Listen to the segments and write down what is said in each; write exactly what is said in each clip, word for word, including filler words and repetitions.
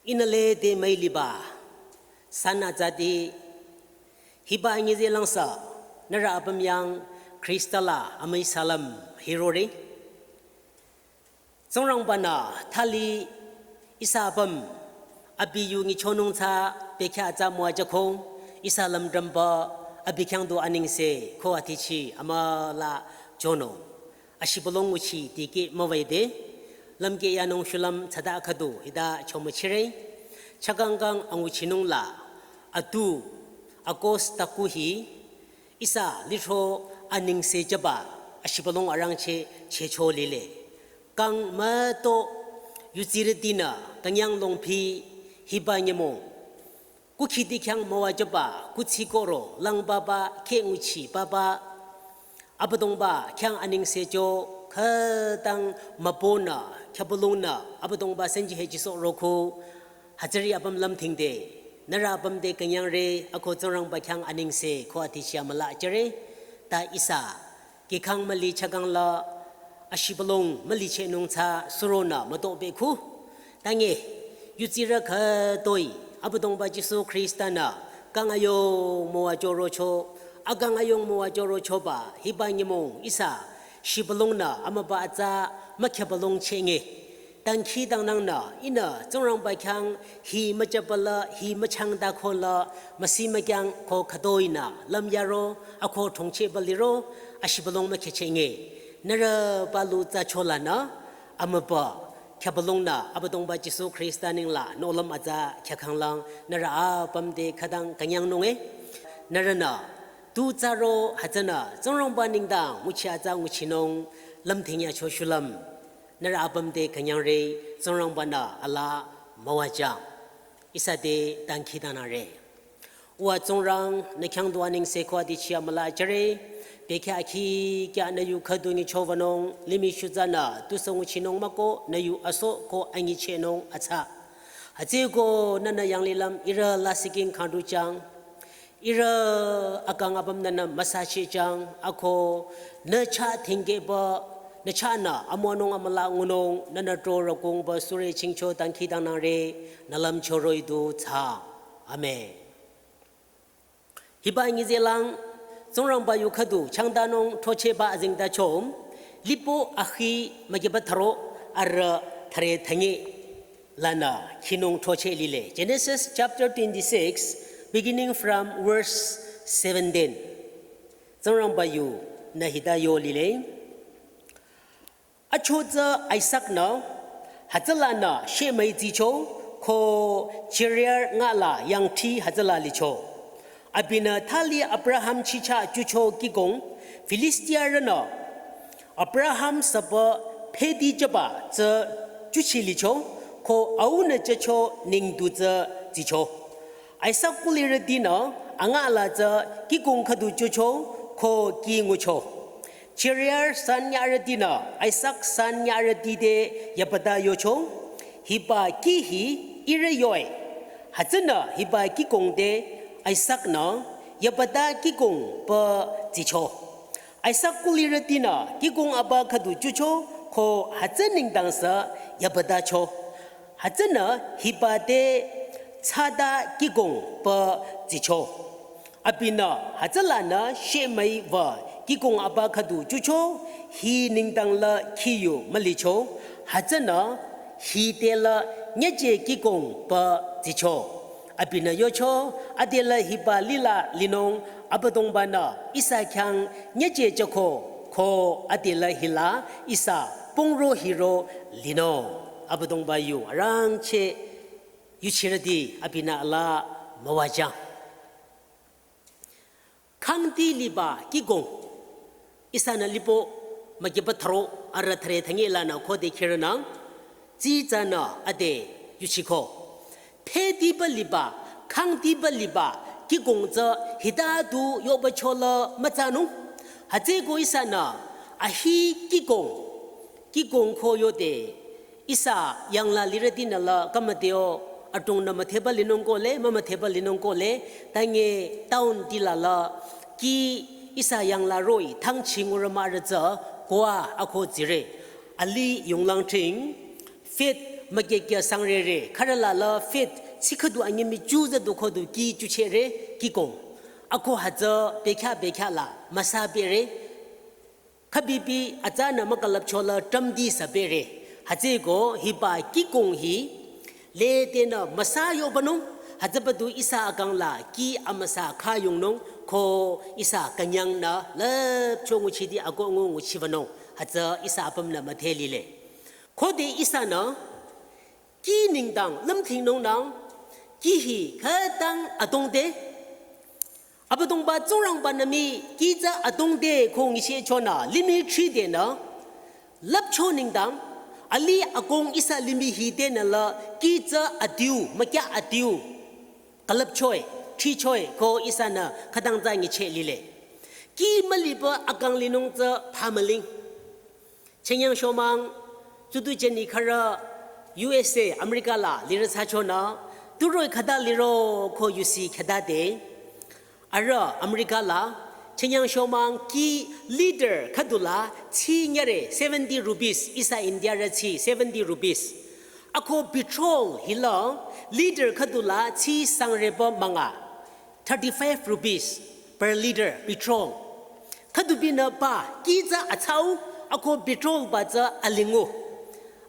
Inale de mai liba, sana zati, hiba ngize langsa, nührü apüm yang Khrista la amüi salam hirore. Tsingrangba-nü thali ihsa apüm abi yu nyichonung tsü bekhyah atsa müwajüko, ihsa lümdrümba abi khyang du anengse ko atichi amüla chonung. Ashibülung nguchi tikeh müwüide, lümkeh yanung shulüm tsada khüdu hita chomüchire. Chakangkang anguchinung la, atu, August taku hi, ihsa lithro anengse jüba, ashibülung arangcheh chehcho lile. Kang müto, yudsirütinü künyang longpi hiba nyümong. Kukhidi khyang müwajüba, kuthsi koro, lang baba, kheh nguchi baba. Abüdongba khyang anengse jo, khütang mübünü, khyübülungnü, Abüdongba senji hejiso roko, hütsüri apüm lümthingde, nührü apüm te künyangre, ako Tsingrangba khyang anengse ko atichi amüla jüre, ta ihsa, kihkhang müli chakang la, ashibülung müli chehnung tsü suronü müto beku. Tange, yudsirü khütoi, Abüdongba Jisu Khrista-nü, kang ayung müwajüro cho, akang ayung müwajüro choba, hiba nyümong ihsa, shibülungnü amüba atsa mükhyübülung chehnge. Dangkhidangnangnü, ihnü Tsingrangba khyang hi müjübala, hi müchangda kola, müsi mükyang ko khütoinü, lümyaro, ako thongchehba liro, ashibülung mükhehchehnge. Nührü palu tsü cholanü, amüba, khyübülungnü, Abüdongba Jisu Khrista ningla, nohlüm atsa khyükhanglang, nührü apüm te khütang künyangnunge. Nührünü, tu tsüro hütsünü, Tsingrangba nengdang, nguchi atsa nguchinung, lümthingya cho shulüm. Nührü apüm te künyangre, Tsingrangba-nü ala müwajüng. Ihsa te dangkhidangnangre. Uwa Tsingrang, nü khyang du anengse ko atichi amüla jüre, bekhyah akhi kya nü yu khüdu nyicho wünung, limih shutsanü, tusü nguchinung müko, nü yu aso ko anyichehnung atsa. Hütsüeko nünü yanglilüm ihrü lasih king khangdu jüng, ihrü akang apüm nünü müsacheh jüng, ako nü chah thingkehba, nü chahnü amüwanung amüla ngunung, nünü tro rükungba sure chingcho dangkhidangnangre, nü lümcho roh-i du thsaang. Amen. Hiba ngize lang, Tsingrangba yu khüdu changdanung throchehba azengtacho, Lipo akhi mükyüba thüro arüh thüre thünye lanü khinung throcheh lile. Genesis chapter twenty-six, beginning from verse seventeen. Tsingrangba yunü hita yo lile. Achotsü Isaac-nü, hütsülanü shemüi tsicho, ko Gerar ngala yangthi hütsüla licho. Abinü thali Abraham chichah jucho kikong, Filistiarünü, Abraham süpü phedi jüba tsü juchi licho, ko aunü jücho ningdu tsü tsicho. Isaac kulirütinü angala tsü kikong khüdu jucho, ko ki ngucho. Gerar san nyarütinü Isaac san nyarüti te yabada yocho, hiba ki hi ihrü yoe. Hütsünü hiba kikong te Isaac-nü yabada kikong pü tsicho. Isaac kulirütinü kikong aba khüdu jucho, ko hütsü nengdangsü yabadacho. Hütsünü hiba te tsada kikong pü tsicho. Abinü hütsülanü shemüi wü kikong aba khüdu jucho, hi nengdang la khiyu mülicho, hütsünü hi te la nyüje kikong pü tsicho. Abinü yocho, adela hiba lila linung, Abüdongba-nü ihsa khyang nyüje jüko, ko adela hila ihsa pungro hiro linung. Abüdongba yu arangcheh yuchirüti abinü ala müwajüng. Khangdi liba kikong. Ihsanü Lipo mükyüba thüro arüh thüre thünye lanü khode khirünang, tsitsanü ade yuchiko. Phediba liba, khangdiba liba kikong tsü hita du yoba chola mütsanung. Hütsüeko ihsanü ahi kikong, kikong ko yode ihsa yangla lirütinü la kamateo atungnü mütheba linung kohle, mümütheba linung kohle, tange town tila la ki ihsa yangla roh-i thangchi ngurü mahrü tsü koa ako tsire. Ali yonglang thing, faith mükekyü sangrere, khürüla la faith, tsi khüdu anyimi chuzü du khüdu kih chuchehre, kih kong. Ako hütsü bekhyah bekhyah la, müsa pehre. Khübibi atsanü mükalüpchola tramdi sü pehre. Hütsüeko hiba kih kong hi, lede nü müsa yobanung, hütsübadu ihsa akang la kih amüsa khayungnung, ko ihsa künyang nü lüpcho nguchidi ako ngu nguchibanung, hütsü ihsa apümnü müdhe lile. Khode ihsanü, kih nengdang lümthingnungnang, kih hi khütang adongde. Abüdongba Tsingrangba-nü mii kih tsü adongde ko nyichehchonü, limih thridenü, lüpcho nengdang, alih akong ihsa limih hi tenü la kih tsü adiu, mükyah adiu, külüpchoe, thrichoe, ko ihsanü khütang tsü nyicheh lile. Kih mülipü akang linung tsü phamüling. Chenyang shomang, tsutu jeni khürü, U S A, America la, lirü thsachonü, turoi khüta liro ko yusi khütade. Arüh, America la, chenyang shomang kih liter khüdula, tsi nyere, seventy rupees, ihsa India rü tsi, seventy rupees. Ako petrol hila, liter khüdula, tsi sangreba münga, thirty-five rupees per liter petrol. Khüdubinü ba, kih tsü atsau, ako petrol ba tsü alingu.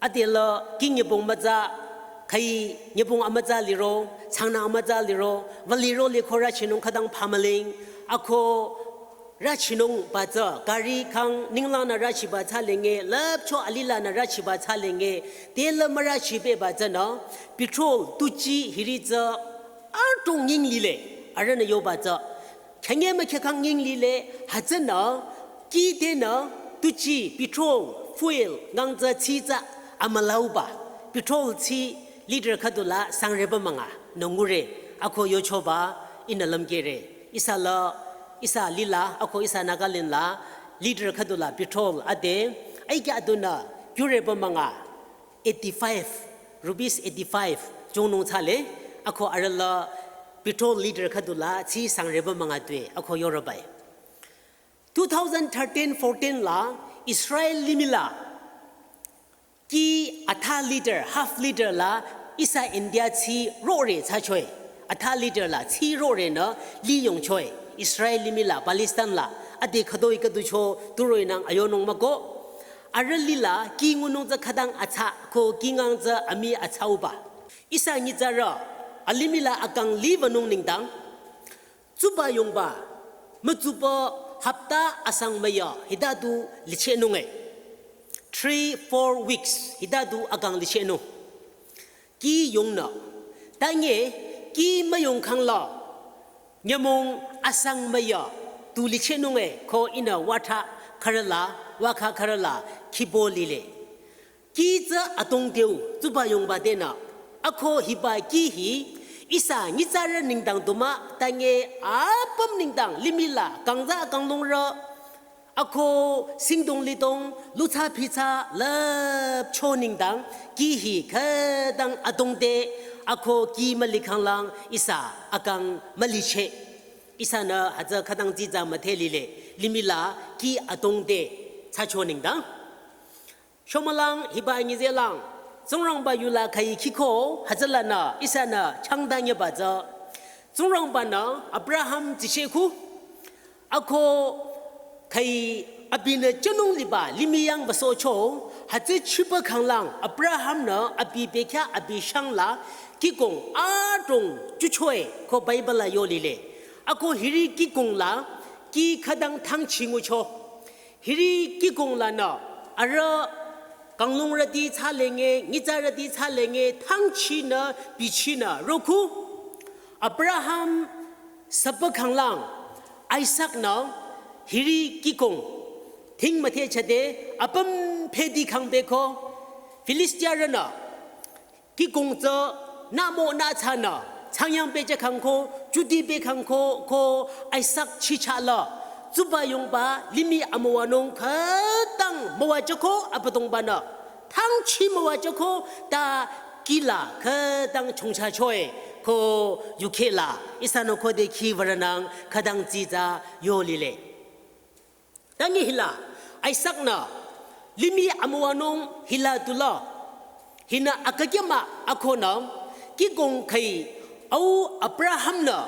Adela kih nyübong mütsa, khai nyübong amütsa liro, tsangna amütsa liro, wü liro le ko rüchinung khütang phamüling, ako rüchinung ba tsü, gari kang ninglangnü rüchiba thsalenge, lüpcho alilanü rüchiba thsalenge, tela mürüchibeba tsünü, petrol tuji hiri tsü, adrong nying lile, arühnü yoba tsü. Khyang-e mükhyakang nying lile, hütsünü, kih tenü, tuji, petrol, fuel, ngang tsü tsi tsü, amülauba, petrol tsi, liter khüdula, sangreba münga, nü ngure, ako yochoba, ihnü lümkehre, ihsa la, ihsa lila, ako ihsa Nagaland la, liter khüdula, petrol, ade, aikya adunü, kyureba münga, eighty-five, rupees eighty-five, chongnung thsale, ako arüh la, petrol liter khüdula, tsi sangreba münga tue, ako yorobae. Two thousand thirteen fourteen la, Israel limih la, kih atha liter, half liter la, ihsa India tsi rore thsachoe, atha liter la, tsi rore nü, liyongchoe, Israel limih la, Palestine la, ade khütoi khüdu cho, turoi nang ayonung mah ko, arüh lila, kih ngunung tsü khütang atsa, ko kih ngang tsü amii atsauba. Ihsa nyitsarü, alimih la akang libanung nengdang, tsuba yongba, mütsuba hapta asang müya, hita du lichehnunge. Three, four weeks, hita du akang lichehnung. Kih yongnü, tange, kih müyongkhang la, nyümong asang müya, du lichehnunge, ko ihnü watha khürüla, wakha khürüla, khibo lile. Kih tsü adongdeu, tsuba yongba denü, ako hiba kih hi, ihsa nyitsarü nengdang du mah, tange apüm nengdang, limih la, kangza kanglungrü, ako singdong lidong, luthsa phithsa, lüpcho nengdang, kih hi khütang adongde, ako kih mülikhanglang, ihsa akang mülicheh. Ihsanü hütsü khütang dsitsa müdhe lile, limih la, kih adongde, thsacho nengdang. Shomülang hiba nyizelang, Tsingrangba yula khüi khiko, hütsülanü, ihsanü, changdanyeba tsü. Tsingrangba-nü, Abraham dsishehku, ako khüi abinü jünung liba, limih yang basohcho, hütsü chiba khanglang, Abraham-nü, abi bekhyah, abi shang la, kihkong, adrong, chuchoe, ko Bible la yo lile. Ako hiri kihkong la, kih khütang thangchi ngucho. Hiri kihkong lanü, arüh kanglungrüti thsalenge, nyitsarüti thsalenge, thangchinü, bichinü, roko. Abraham süpü khanglang, Isaac-nü, hiri kihkong, thing müthehchade, apüm phedi khang beko, Filistiarünü, kihkong tsü nümo nüthsanü, changyang pehjükhangko, judi pehkhangko, ko Isaac chichah la, tsuba yongba, limih amüwanung khütang müwajüko, Abüdongba-nü, thangchi müwajüko, ta kih la khütang chongchachoe, ko yukheh la, ihsanü khode kih würonang, khütang dsitsa yo lile. Tangi hila, Isaac-nü, limih amüwanung hila tula, Hinü akükyama akhonü kikong khüi au Abraham-nü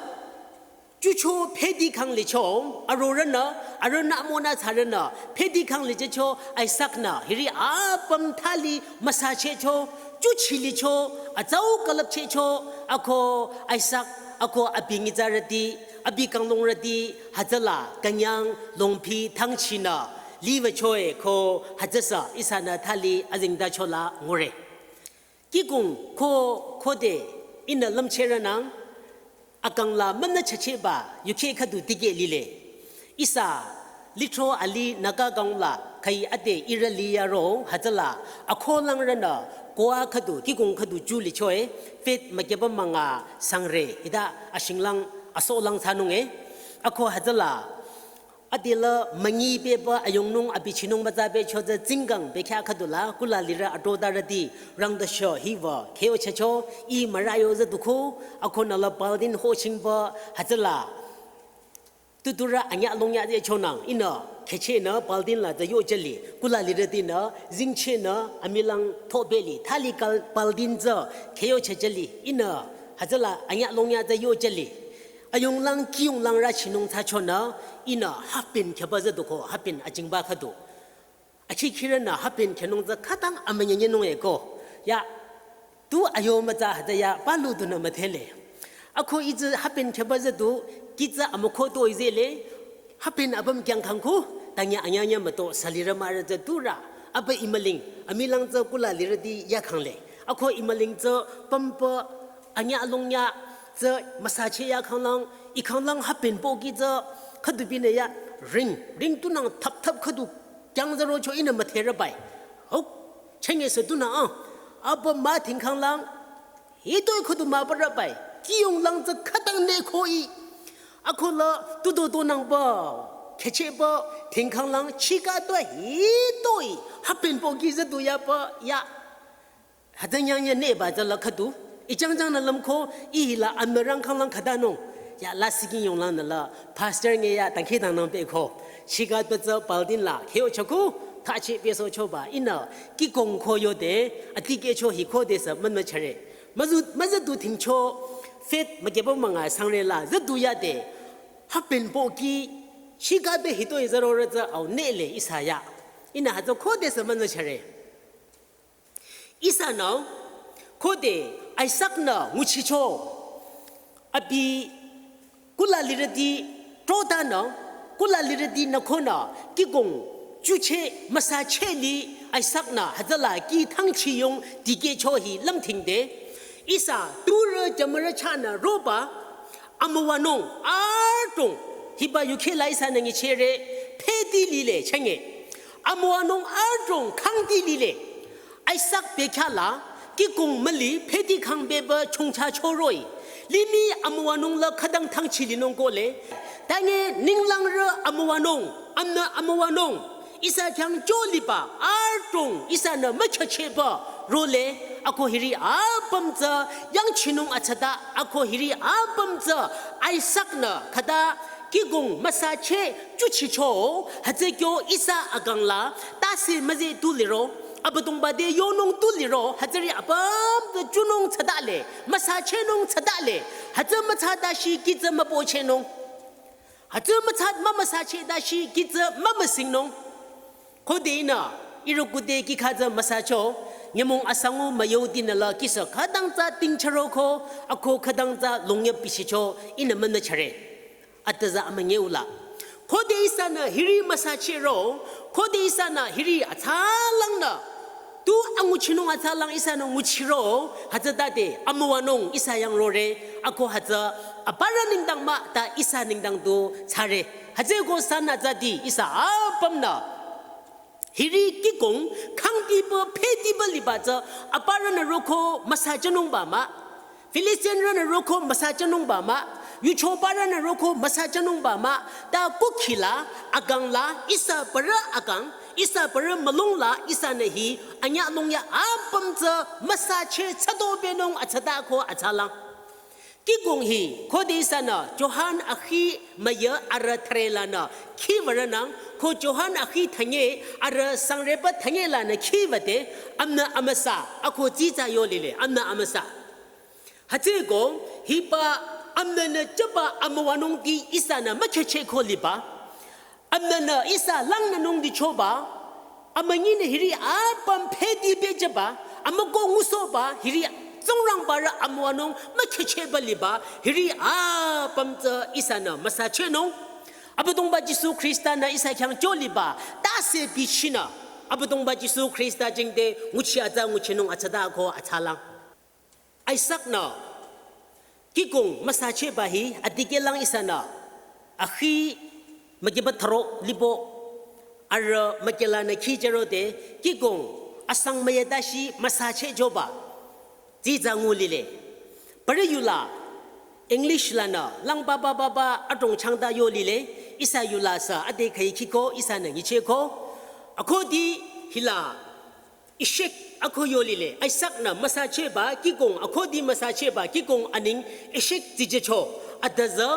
chucho phedi khang licho, arorünü, arühnü amonü tsarünü phedi khang lichecho Isaac-nü hiri apüm thali müsachehcho, chuchi licho, atsau külüpchehcho, ako Isaac, ako abi nyitsarüti, abi kanglungrüti, hütsüla künyang longpi thangchinü liwüchoe ko hütsüsa ihsanü thali azengtachola ngure. Kikong ko khode ihnü lümchehrünang akangla münü chacheba yukheh khüdu dikeh lile. Ihsa lithro ali Naga kangla khüi ade ihrü liyaro hütsüla akholangrünü koa khüdu kikong khüdu ju lichoe, faith mükeba münga sangre hita ashinglang asohlang thsanunge. Ako hütsüla adela münyi pehba ayongnung abi chinung mütsa pehcho tsü tsingkang bekhyah khüdula kula lirü atrotarüti rangdasho hiwü khehyochehcho, ih mürayo tsü dukhu, akhonüla baltin hochingba hütsüla tuturü anyüh longnyüh tsü chonang ihnü khechehnü baltinla tsü yochehli, kula lirütinü zingchehnü amilang thopehli thali kal baltin tsü khehyochehchehli ihnü hütsüla anyüh longnyüh tsü yochehli. Ayonglang kiyonglang rü chinung thsachonü ihnü half pant kheba tsü dukho, half pant ajingba khüdu. Achikhirünü half pant khenung tsü khütang amünyenyenung eko. Ya, tu ayo mütsa hütsü ya palu dunü müdhele. Ako itsü half pant kheba tsü du, kitsü amükho to izele, half pant apüm kyangkhangkhu, tanya anyanya müto salirü mürü tsü turü, apa imüling, amilang tsü kula lirüti yakhangle. Ako imüling tsü pümpa anyüh longnyüh tsü müsacheh yakhanglang, ikhanglang half pant pohki tsü khüdu binü ya ring, ring tunang thap thap khüdu kyang tsü rocho ihnü müdherübai. Hok, chenge sü tunü ah, apa mü thingkhanglang, hitoi khüdu mübarübai, kiyonglang tsü khütang ne khoi. Akola tudo donangba, khecheba thingkhanglang chika to hitoi, half pant pohki tsü du yaba ya. Hütsü nyangnyü neba tsüla khüdu, ichangjang nü lümko, ihila amürang khanglang khütanung. Ya la siking yonglang nüla, pastor nge ya dangkhidangnang pehko. Chika to tsü baltinla, khehyochehko, thacheh pehsohchoba, ihnü, kikong ko yode, adikehcho hi khodesü münü chare. Müzü, müzü du thingcho, faith mükeba münga sangre la, tsü du yade, half pant pohki, chika be hitoi tsü rorü tsü au nele ihsa ya. Ihnü hütsü khodesü münü chare. Ihsanü, khode Isaac-nü nguchicho, abi kula lirüti trotanü, kula lirütinü khonü, kikong, chuche, müsachehli, Isaac-nü, hütsüla, ki thangchiyong, dikehcho hi lümthingde. Ihsa, turü, jümürü chahnü, roba, amüwanung, adrong, hiba yukhehla ihsanü nyichehre, phedi lile, chenge. Amüwanung, adrong, khangdi lile. Isaac bekhyahla, kikong müli, phedi khang beba chongcha choroh-i. Limih amüwanungla khütang thangchi linung kohle. Tange ninglangrü amüwanung, amnü amüwanung. Ihsa khyang cho liba, adrong, ihsanü mükhachehba, role, ako hiri apüm tsü, yangchinung atsata, ako hiri apüm tsü, Isaac-nü, khüta, kikong müsacheh, chuchicho, hütsü kyo ihsa akangla, tase müzeh tu liro, Abüdongba te yonung tu liro, hütsüri apüm tsü chunung tsatale, müsachehnung tsatale, hütsü mütsata shi kitsü müpochehnung. Hütsü mütsat mümüsachehta shi kitsü mümüsingnung. Khode ihnü, ihrü kude kikha tsü müsacho, nyümong asangu müyautinüla kisa khütang tsü tingcharo ko, ako khütang tsü longya bichicho, ihnü münü chare. Atüza amünyeula. Khode ihsanü hiri müsachehro, khode ihsanü hiri atsalangnü. Tu anguchinung atsalang ihsanü nguchiro, hütsütade amüwanung ihsa yang rore, ako hütsü aparü nengdang mah ta ihsa nengdang tu tsare. Hütsüeko sanü tsüdi ihsa apümnü. Hiri kikong, khangdiba, phediba liba tsü, aparünü roko müsachanungba mah. Filistinrünü roko müsachanungba mah. Yuchoparünü roko müsachanungba mah. Ta kukhila, akangla, ihsa parü akang, ihsa parü mülungla, ihsanü hi, anyüh longya apüm tsü, müsacheh tsado benung atsata ko atsalang. Kikong hi khode ihsanü Johan akhi müyü arüh thüre lanü khiwürünang, ko Johan akhi thünye arüh sangreba thünye lanü khiwüde, amnü amüsa, ako tsitsa yo lile, amnü amüsa. Hütsüko hiba amnünü jüba amüwanungti ihsanü mükhehchehko liba, amnünü ihsa langnünungdi choba, amünyinü hiri apüm phedi bejüba, amüko ngusohba, hiri Tsingrangbarü amüwanung mükhehchehba liba, hiri apüm tsü ihsanü müsachehnung. Abüdongba Jisu Khrista-nü ihsa khyang jüliba tase bichinü, Abüdongba Jisu Khrista jingte nguchi atsa nguchinung atsata ko atsalang. Isaac-nü kikong müsachehba hi adikehlang ihsanü akhi mükiba thüro libo, arüh mükilanü khijürode kikong asang müyü tashi müsachehchoba tsitsa ngu lile. Parü yula English lanü langba ba ba ba adrong changta yo lile, ihsa yula sü ade khüi khiko ihsanü nyichehko. Akhudi hila Eshek ako yo lile, Isaac-nü müsachehba kikong, akhudi müsachehba kikong aneng Eshek tsijücho. Adüzü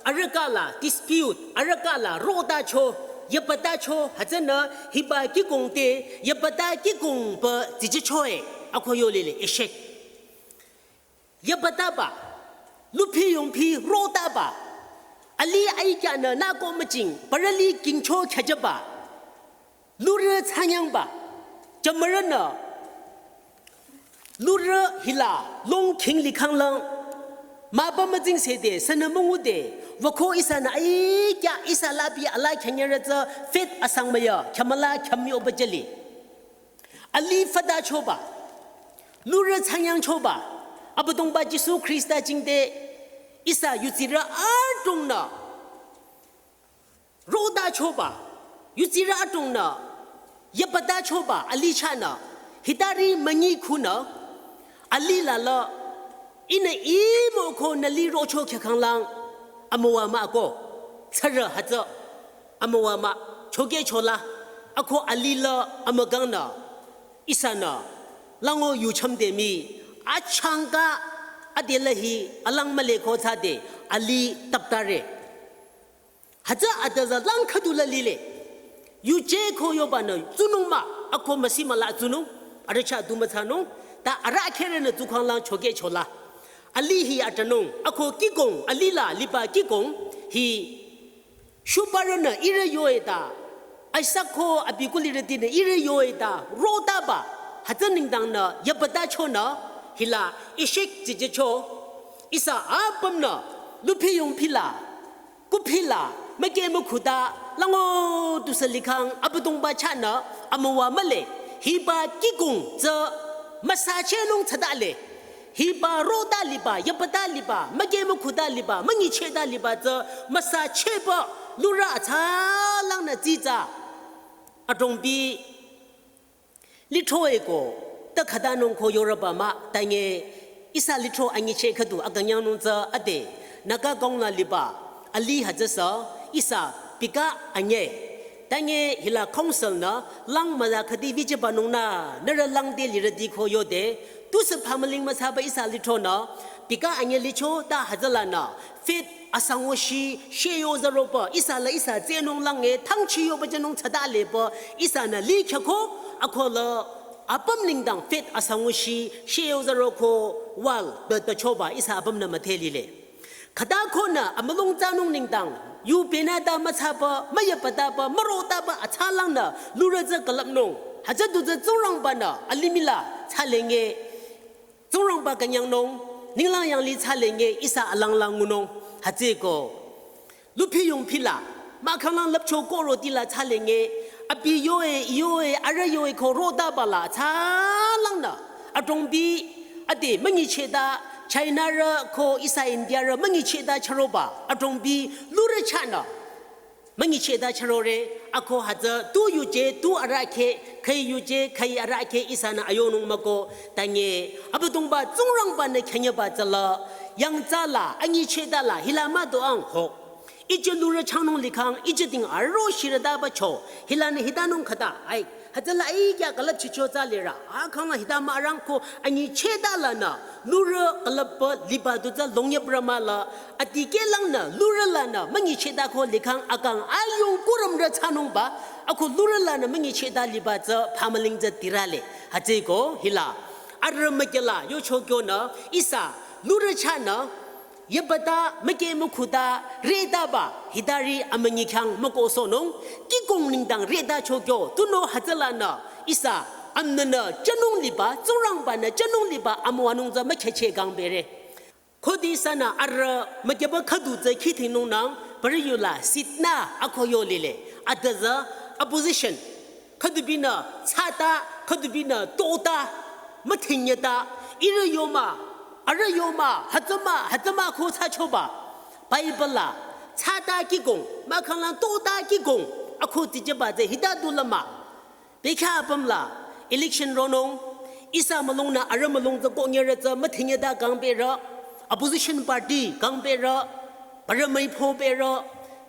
arüh kala dispute, arüh kala rotacho, yapütacho, hütsünü hiba kikong te yapüta kikong pü tsijüchoe, ako yo lile Eshek. Yapütaba, luphi yongphi rotaba, alih aikyanü nüko müjing, parü lih kingcho khyajüba, lurü thsanyangba, jümürünü lurü hila long king likhanglang, mübü müjing sede, sünü müngude, wüko ihsanü aikya ihsa labi ala khyanyere tsü faith asang müyü, khyamüla khyamyoba jüli. Alih fütachoba, lurü thsanyangchoba, Abüdongba Jisu Khrista jingte ihsa yudsirü adrongnü rotachoba, yudsirü adrongnü yapütachoba alih chahnü, hitari münyi khunü, alih lala, ihnü imoko nü lih rocho khyakanglang, amüwa mah ko, tsürü hütsü, amüwa mah, chokehchola, ako alih la amükangnü, ihsanü, lango yuchümde mii, achangka, adela hi, alang müle ko tsüde, alih taptare. Hütsü adüzü lang khüdula lile. Yuje ko yobanü tsunung mah, ako müsi müla tsunung, arüh chah du müthsanung, ta arüh kherünü tsukanglang chokehchola. Alih hi atranung, ako kikong, alih la liba kikong, hi shubarünü ihrü yoe ta, Isaac ko abi kulirütinü ihrü yoe ta, rotaba, hütsü nengdangnü yapütachonü, hila Eshek tsijücho, ihsa apümnü, luphi yongphi la, kuphila, müke mükhuta, lango tusü likhang, Abüdongba chahnü, amüwa mühle, hiba kikong tsü, müsachehnung tsütale, hiba rota liba, yapüta liba, müke mükhuta liba, münyichehta liba tsü, müsachehba, lurü atsalangnü tsitsa, adrongbi, lithro eko, ta khatanung ko yorüba mah, tange, ihsa lithro anyicheh khüdu akünyangnung tsü ade, Naga kong la liba, alih hütsüsü, ihsa pika anye. Tange hila council nü, lang müla khüdi vichibanung nü, nührü lang te lirüti ko yode, tusü phamüling müsaba ihsa lithronü, pika anye licho ta hütsülanü, faith asangwüshi, sheyozüroba, ihsa la ihsa tsenung lange, thangchi yoba jünung tsütaleba, ihsanü lih khyako, akola, apüm nengdang faith asangwüshi, sheyozüroko, wall, betachoba, ihsa apümnü müdhe lile. Khüta konü, amülung thsanung nengdang, yu benata müthsaba, müyapütaba, mürotaba, atsalangnü, lurü tsü külüpnung, hütsü du tsü Tsingrangbanü, alimih la, thsalenge, Tsingrangba künyangnung, ninglang yanglih thsalenge ihsa alanglang ngunung, hütsüko. Luphi yongphi la, mahkhanglang lüpcho ko roti la thsalenge, abi yoe, yoe, arüh yoe ko rotaba la, thsalangnü, adrongbi, ade, münyichehta, China rü ko ihsa India rü, münyichehta chüroba, adrongbi, lurü chahnü. Münyichehta chürore, ako hütsü tu yuje, tu arahkheh, khüi yuje, khüi arahkheh ihsanü ayonung müko, tange, Abüdongba Tsingrangbanü khyanyaba tsüla, yangthsala, anyichehta la, hila müdo ang ho. Ije lurü changnung likhang, ije ting aro shirütaba cho, hilanü hitanung khüta, ai, Hütsüla aikya külüpchicho tsü lirü, akhang hita mürang ko anyichehta lanü, lurü külüpba liba du tsü longyapra mahla, adikehlangnü, lurü lanü, münyichehta ko likhang akang ayung kurümrü thsanungba, ako lurü lanü münyichehta liba tsü phamüling tsü tirale. Hütsüeko hila, arüh mükyela, yocho kyonü, ihsa, lurü chahnü, yabata, müke mükhuta, retaba, hitari amünyi khyang mükosohnung, kihkong nengdang reta chokyo, tunüo hütsülanü, ihsa, amnünü, jünung liba, Tsingrangbanü, jünung liba, amüwanung tsü mükhehcheh kang bere. Khode ihsanü, arüh, mükyeba khüdu tsü khidhingnungnang, parü yola, sitna, ako yo lile, adüzü, opposition, khüdubinü, thsata, khüdubinü, tota, müthinyeta, ihrü yoma, arüh yoma, hütsüma, hütsüma ko thsachoba. Bible la, thsata kihkong, mahkhanglang tota kihkong, ako ticheba tsü hita du lama. Bekhyah apüm la, election ronung, ihsa mülungnü arüh mülung tsü konyere tsü müthinyeta kang bere, opposition party kang bere, parü müipho bere,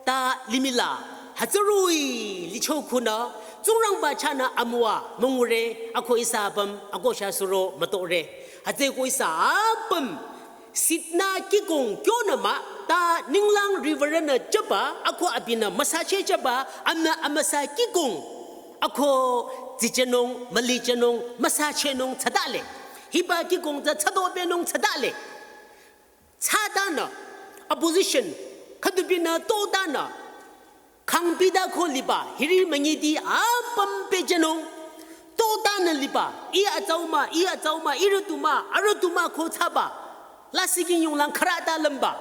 ta limih la, hütsüroi licho khunü, Tsingrangba chahnü amüwa müngure, ako ihsa apüm, ako sha suro mütore. Hütsüeko ihsa apüm, sitna kihkong kyonü mah, ta ninglang riwürünü jüba, ako abinü müsacheh jüba, amnü amüsa kihkong, ako tsichenung, mülichenung, müsachehnung thsadale. Hiba kihkong tsü thsadopehnung thsadale. Thsatanü, opposition, khüdubinü totanü, kangpita ko liba, hiri münyiti apüm pehjünung, totanü liba, ih atsau mah, ih atsau mah, ihrü du mah, arüh du mah ko thsaba, lasih kih yunglang khürüta lümba,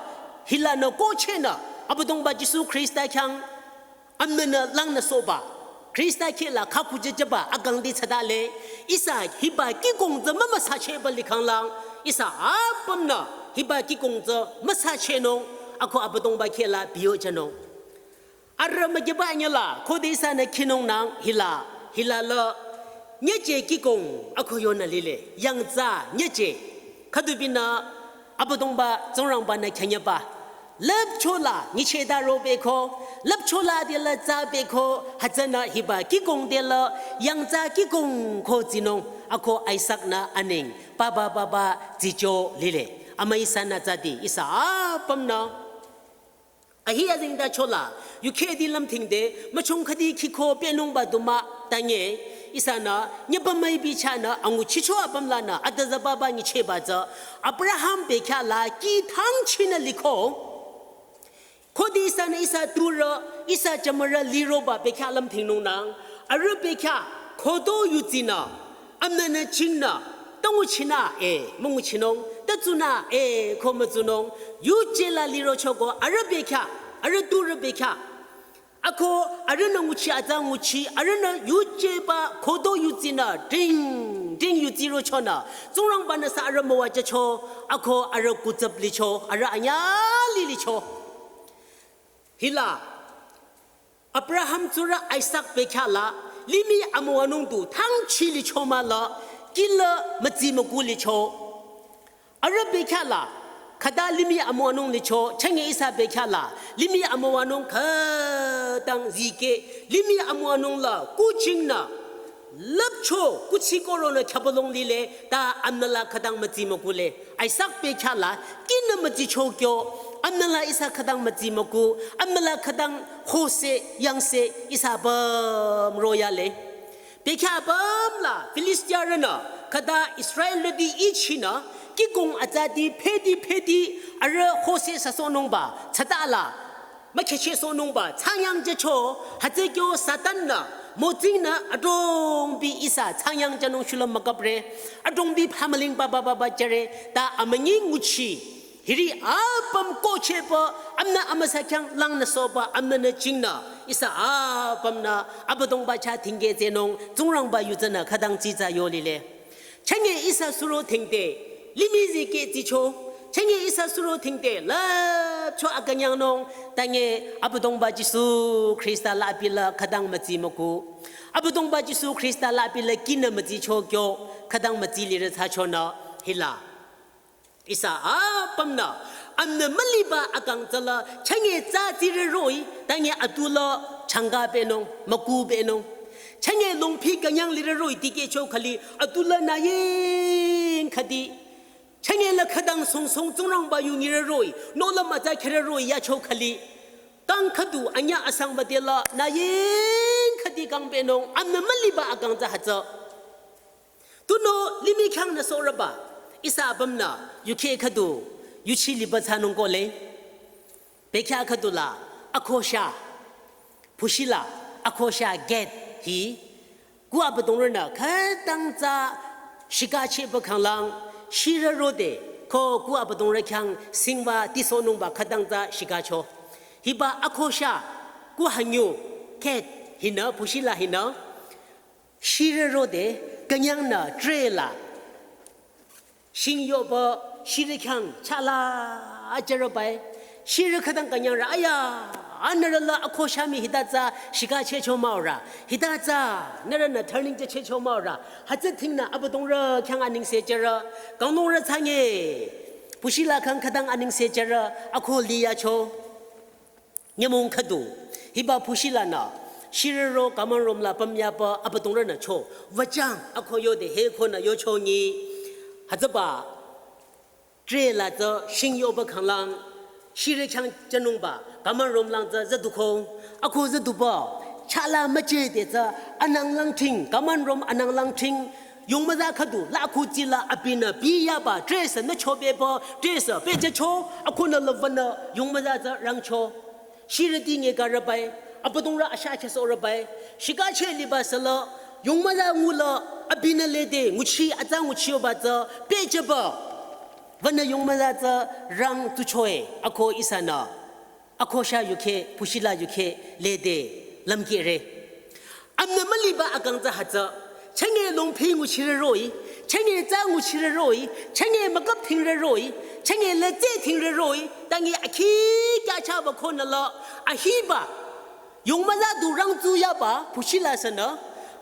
hilanü kohchehnü, Abüdongba Jisu Khrista khyang, amnünü langnüsohba, Khrista khehla khakhu jejeba akangdi thsadale, ihsa hiba kihkong tsü mümüsachehba likhanglang, ihsa apümnü hiba kihkong tsü müsachehnung, ako Abüdongba khehla biyo jünung. Arüh mükyeba anyüla, khode ihsanü khinungnang hila, hila la, nyüje kihkong ako yonü lile, yangtsa nyüje, khüdubinü, Abüdongba Tsingrangbanü khyanyeba. Lüpchola nyichehta ro beko, lüpchola dela tsü beko, hütsünü hiba kihkong dela, yangtsa kihkong ko tsinung, ako Isaknü aneng, papa papa tsicho lile. Amü ihsanü tsüdi, ihsa apümnü. Ahi azengtachola, yukheh di lümthingde, müchung khüdi khiko pehnungba du mah, tange, ihsanü, nyüba müipi chahnü, anguchicho apüm lanü, adüzü papa nyichehba tsü, Abraham bekhyah la kih thangchinü liko, khode ihsanü ihsa turü, ihsa jümürü liroba bekhyah lümthingnungnang, arüh bekhyah, khodo yudsinü, amnünü chingnü, ta nguchinü, e, münguchinung, ta tsunü, e, ko mütsunung, yuje la lirochoko, arüh bekhyah, arüh turü bekhyah. Ako, arühnü nguchi atsa nguchi, arühnü yujeba, khodo yudsinü, ding, ding yudzirochonü, Tsingrangbanü sü arüh müwajücho, ako arüh kutsüp licho, arüh anyüh li licho. Hila, Abraham tsurü Isak bekhyah la, limih amüwanung du, thangchi licho mahla, kih la mütsi müku licho. Arüh bekhyah la, khüta limih amüwanung licho, chünye ihsa bekhyah la, limih amüwanung khütang zikeh, limih amüwanung la, kuchingnü, lüpcho, kuchikoronü khyübülung lile, ta amnü la khütang mütsi mükule. Isak bekhyah la, kihnü mütsicho kyo, amnü la ihsa khütang mütsi müku, amnü la khütang hose, yangse, ihsa apüm royale. Bekhyah apüm la, Filistiarünü, khüta Israelrüti ichinü, kihkong atsati, pheti, pheti, arüh hose süsohnungba, thsata la, mükhehchehsohnungba, thsangyang jücho, hütsü kyo Satan-nü, mütsingnü, adrongbi ihsa, thsangyang jünung shulüm mükapre, adrongbi phamüling papa papa jüre, ta amünyi nguchi, hiri apüm kohchehpü, amnü amüsa khyang langnüsohba, amnünü chingnü, ihsa apümnü, Abüdongba chah tingkeh tsehnung, Tsingrangba yudsinü, khütang tsitsa yo lile. Chünye ihsa suro thingte, limih zikeh tsicho, chünye ihsa suro thingte, lüpcho akünyangnung, tange Abüdongba Jisu Khrista la abi la khütang mütsi müku. Abüdongba Jisu Khrista la abi la kihnü mütsicho kyo, khütang mütsi lire thsachonü, hila. Ihsa apümnü, amnü müliba akang tsüla, chünye tsü tsire roh-i, tange atu la, changka pehnung, müku pehnung. Chenge longpi künyang lirü roh-i dikehcho khali, atula nü ying khüdi. Chenge la khütang song song Tsingrangba yu nyirü roh-i, nola mütsa khürü roh-i yacho khali. Kang khüdu anyüh asangba dela, nü ying khüdi kang benung, amna müliba akang tsü hütsü. Tunüo limih khyang nü soraba, ihsa apümnü, yukheh khüdu, yuchi liba thsanung kohle. Bekhyah khüdula, akhosha, pushila, akhosha gate hi, ku abüdongrünü, khütang tsü shikachehba khanglang, shirü rode, ko ku abüdongrü khyang singba tisohnungba khütang tsü shikacho. Hiba akhosha, ku hanyu, gate, hinü, pushila hinü, shirü rode, künyangnü, tray la, shing yoba, shirü khyang, chala, ajarü bai, shirü khütang künyangrü, aya, anürü la, akhosha mii hita tsü, shikachehcho maorü, hita tsü, nürünü turning chehcho maorü, hütsü thingnü, abüdongrü khyang anengse jarü, kangnungrü thsanye, pushila khyang khütang anengse jarü, akho liyacho. Nyümong khüdu, hiba pushilanü, shirü ro common room la pümyaba abüdongrünü cho, wüchang akho yode he khonü yocho nyi, hütsüba, tray la tsü shing yoba khanglang, shirü khyang chanungba, common room lang tsü züduko, akho züduba, chala müchede tsü, anang lang ting, common room anang lang ting, yongmütsa khüdu, la khu tsila abinü, biyaba, tray sü nü chobeba, tray sü, pejecho, akhonü lübünü, yongmütsa tsü rangcho. Shirüti nge karü bai, abüdongrü asha khesohrü bai, shikacheh liba sala, yongmütsa ngula, abinü lede, nguchi, atsa nguchi yoba tsü, pejeba. Wünü yongmütsa tsü rang tuchoe, akho ihsanü. Akhosha yukheh, pushila yukheh, lede, lümkehre. Amna müliba akang tsü hütsü, chenge longpi nguchirü roh-i, chenge tsü nguchirü roh-i, chenge mükap thingrü roh-i, chenge letse thingrü roh-i, tangi akhi kya chaba khonü la, ahiba, yongmütsa du rang tsu yaba, pushila sünü,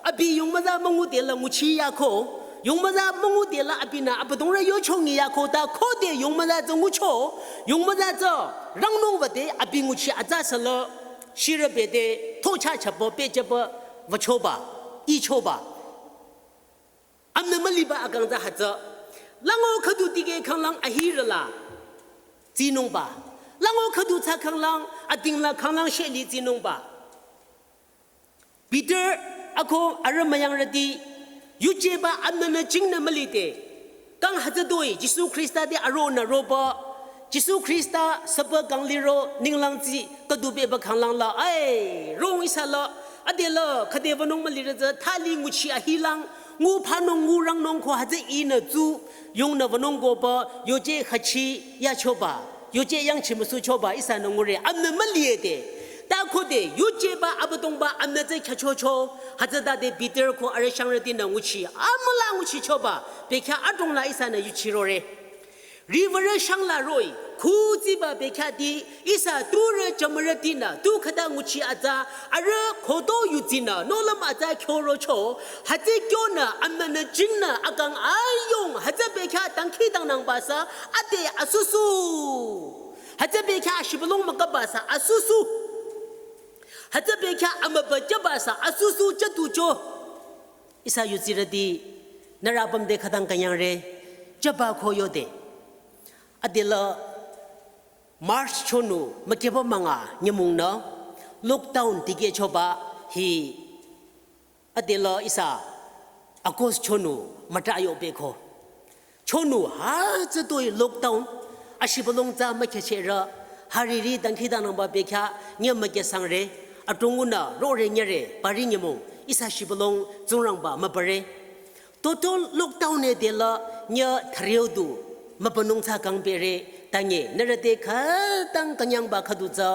abi yongmütsa müngu dela nguchi yako, yongmütsa müngu dela abinü, abüdongrü yocho ngi yako ta khode yongmütsa tsü ngucho, yongmütsa tsü rangnung wüde, abi nguchi atsa sala, shirü bede, thocha chaba, pejaba, wüchoba, ichoba. Amna müliba akang tsü hütsü. Lango khüdu tikeh khanglang ahirü la. Tsinungba. Lango khüdu tsü khanglang, ating la khanglang sheli tsinungba. Peter, akho arüh müyangrüti, yujeba amnanü jingnü mülide. Kang hütsütoi, Jisu Khrista te aronü roba, Jisu Khrista süba kang liro ninglang tsi khüdu beba khanglang la, ai, rong ihsa la, adela, khüde wünung mülirü tsü, thali nguchi ahilang, ngu phanung ngu rangnung ko hütsü inü tsu, yongnü wünung koba, yoje khachi yachoba, yoje yangchi müsuchoba, ihsanü ngure, amna müliede. Ta khode, yujeba abüdongba, amna tsü kyachocho, hütsütade Peter ko arüh shangrütinü nguchi, amüla nguchichoba, bekhyah adrong la ihsanü yuchirore. Riwürü shangla roh-i, khutsiba bekhyahti, ihsa turü jümürütinü, tu khüta nguchi atsa, arüh khoto yudsinü, nohlüm atsa kyorocho, hütsü kyonü, amnanü jingnü, akang ayong, hütsü bekhyah dangkhidangnangba sü, ade asusu. Hütsü bekhyah ashibülung mükaba sü, asusu. Hütsü bekhyah amübü jüba sü, asusu jütucho. Ihsa yudsirüti, nührü apüm te khütang künyangre, jüba ko yode. Adela March chonu, mükeba münga, nyümongnü, lockdown tikehchoba, hi, adela ihsa, August chonu, müta yobeko. Chonu hütsütoi lockdown, ashibülung tsü mükhechehrü, hariri dangkhidangnangba bekhyah, nyü mükesangre, adrongunü rore nyüre, pari nyümong, ihsa shibülung Tsingrangba mübüre. Total lockdown e dela, nyü thüreo du, mübünung tsü kang bere, tanye, nührü te khütang künyangba khüdu tsü,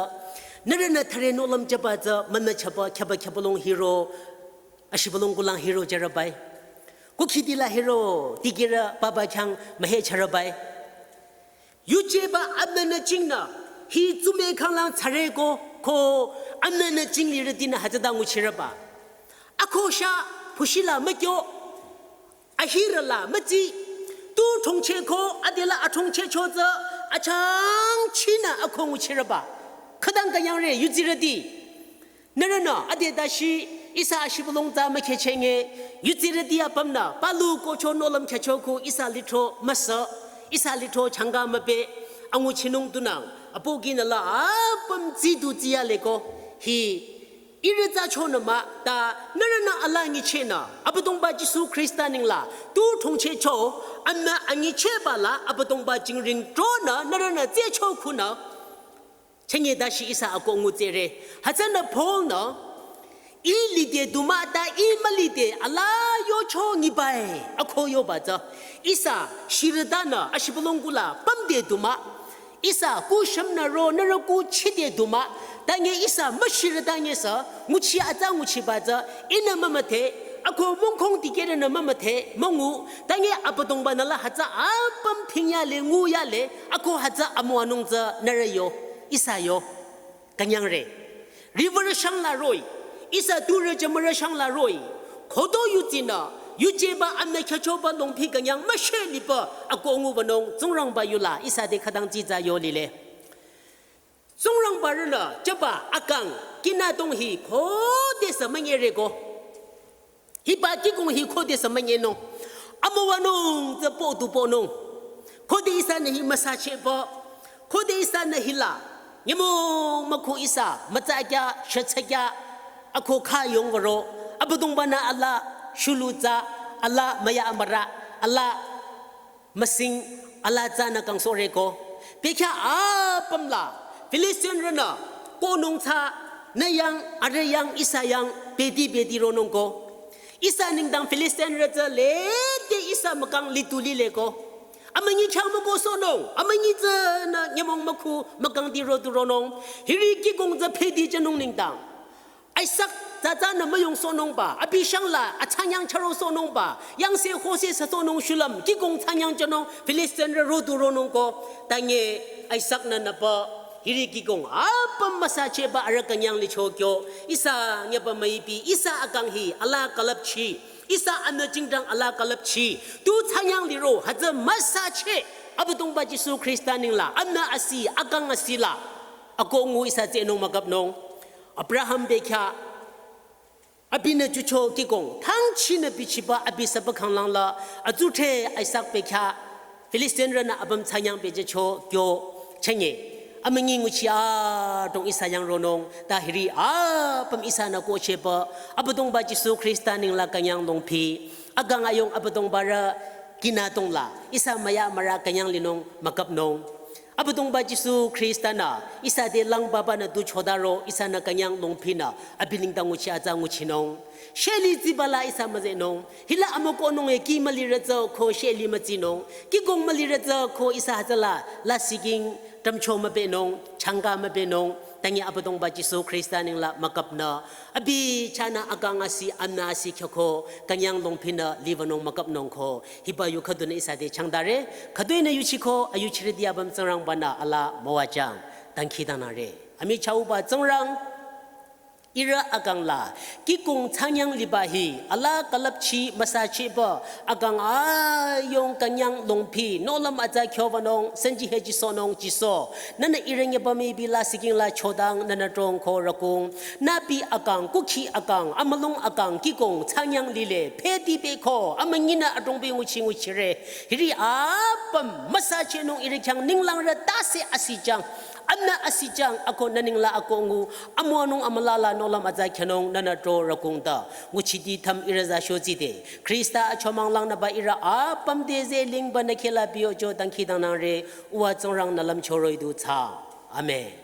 nührünü thüre nohlüm jüba tsü, mümüchaba, khyaba khyabülung hiro, ashibülung kulang hiro jüre bai. Kukhitila hiro, tikirü baba khyang mühe chüre bai. Yujeba amnanü jingnü, hi tsume khanglang tsareko, ko amnanü jinglirütinü hütsüta nguchireba. Akhosha, pushila mükyo, ahirü la mütsi, tu thongcheko, adela athongchecho tsü, achangchinü akho nguchireba. Khütang künyangre, yudsirüti. Nührünü, ade dashi, Ihsa ashibülung tsü mükhechenge, yutsirüti apümnü, palu kocho nohlüm khecho khu ihsa lithro müsü, ihsa lithro changa müpe, anguchinung tunang, apokinü la apüm tsidu tsiya leko, hi, ihrü tsü chonü mah, ta, nührünü ala nyichehnü, Abüdongba Jisu Khrista nengla, tu thongchehcho, amünü anyichehba la, Abüdongba jingring tronü, nührünü tsehcho khunü, chenge dashi ihsa ako ngutsire. Hütsünü Paul-nü, ih lide du mah ta ih mülide ala yocho nyibai, ako yoba tsü. Ihsa shirütanü ashibülung kula pümde du mah. Ihsa ku shümnü ro nührü ku chide du mah. Tange ihsa müshirütange sü, nguchi atsa nguchiba tsü, ihnü mümüdhe, ako mungkhong dikehrünü mümüdhe, müngu, tange Abüdongbanü la hütsü apüm thingya le, nguya le, ako hütsü amüwanung tsü nührü yo, ihsa yo, künyangre. Riwürü shang la roh-i, ihsa turü jümürü shang la roh-i, khoto yutsinü, yujeba amünü khechoba longpi künyang müshe liba, ako ngubanung, Tsingrangba yula, ihsa te khütang tsitsa yo lile. Tsingrangba rünü, jüba akang, kinü tong hi, khodesü münyereko. Hiba kikong hi khodesü münyenung. Amüwanung tsü po du ponung. Khode ihsanü hi müsachehba. Khode ihsanü hila. Nyümong mükhu ihsa, mütsakya, shütsakya. Ako kha yong würo. Abüdongbanü ala, shulu tsü, ala, müya amüra, ala, müsing, ala tsünü kangsohreko. Bekhyah apüm la, Filistinrünü, konung tsü, nü yang, arüh yang, ihsa yang, bedi bedi ronungko. Ihsa nengdang Filistinrü tsü lede ihsa mükang litu lileko. Amünyi khyang mükohsohnung, amünyi tsünü nyümong mükhu mükang di ro du ronung. Hiri kikong tsü bedi jünung nengdang. Isak tsatsanü müyongsohnungba, abi shang la atsanyang chürosohnungba, yangse hose süsohnung shulüm, kikong tsanyang jünung, Filistinrü ro du ronungko, tange Isak-nü nüpü, hiri kikong, apüm müsachehba arüh künyang licho kyo, ihsa nyüba müipi, ihsa akang hi, ala külüpchi, ihsa amünü jingdang ala külüpchi, tu tsanyang liro, hütsü müsacheh, Abüdongba Jisu Khrista nengla, amünü asi, akang asi la, ako ngu ihsa tsehnung müküpnung. Abraham bekhyah, abinü jucho kikong, thangchinü bichiba abi sübü khanglang la, atsudhre Isak bekhyah, Filistinrünü apüm tsanyang bejücho kyo, chenge, amünyi nguchi adrong ihsa yang ronung, ta hiri apüm ihsanü kohchehba, Abüdongba Jisu Khrista nengla künyang longpi, akang ayung Abüdongbarü, kinü tong la, ihsa müya amüra künyang linung, müküpnung. Abüdongba Jisu Khrista-nü, ihsa te langbabanü du chodaro, ihsanü künyang longpinü, abi nengdang nguchi atsa nguchinung. Sheli tsiba la ihsa müzehnung, hila amükohnung-e kih mülirü tsü ko sheli mütsinung, kikong mülirü tsü ko ihsa hütsüla, la siking, tümcho mübenung, changka mübenung, tange Abüdongba Jisu Khrista nengla müküpnü, abi chahnü akang asi, amünü asi khyoko, künyang longpinü, liwünung müküpnung ko, hiba yu khüdunü ihsa te changdare, khütoinü yuchiko, ayuchirüti apüm Tsingrangbanü ala müwajang, dangkhidangnangre. Amichahba Tsingrang, ihrü akang la, kikong tsanyang liba hi, ala külüpchi müsachehba, akang ayung künyang longpi, nohlüm atsa khyowünung, senji hejisohnung jiso, nünü ihrü nyüba müipi la siking la chodang, nünü drongko rükung, nüpi akang, kukhi akang, amülung akang, kikong, tsanyang lile, bedi beko, amünyinü adrongbi nguchi nguchire. Hiri apüm, müsachehnung ihrü khyang ninglangrü tase asijang, amünü asijang, ako nü nengla ako ngu, amüwanung amülala nohlüm atsa khyünung, nünü dro rükung ta, nguchiti tham ihrü za shotsi te. Khrista achomang langnüba ihrü apüm te zeh lingbanü khehla biyocho dangkhidangnangre, uwa Tsingrang nü lümcho roh-i du thsa. Amen.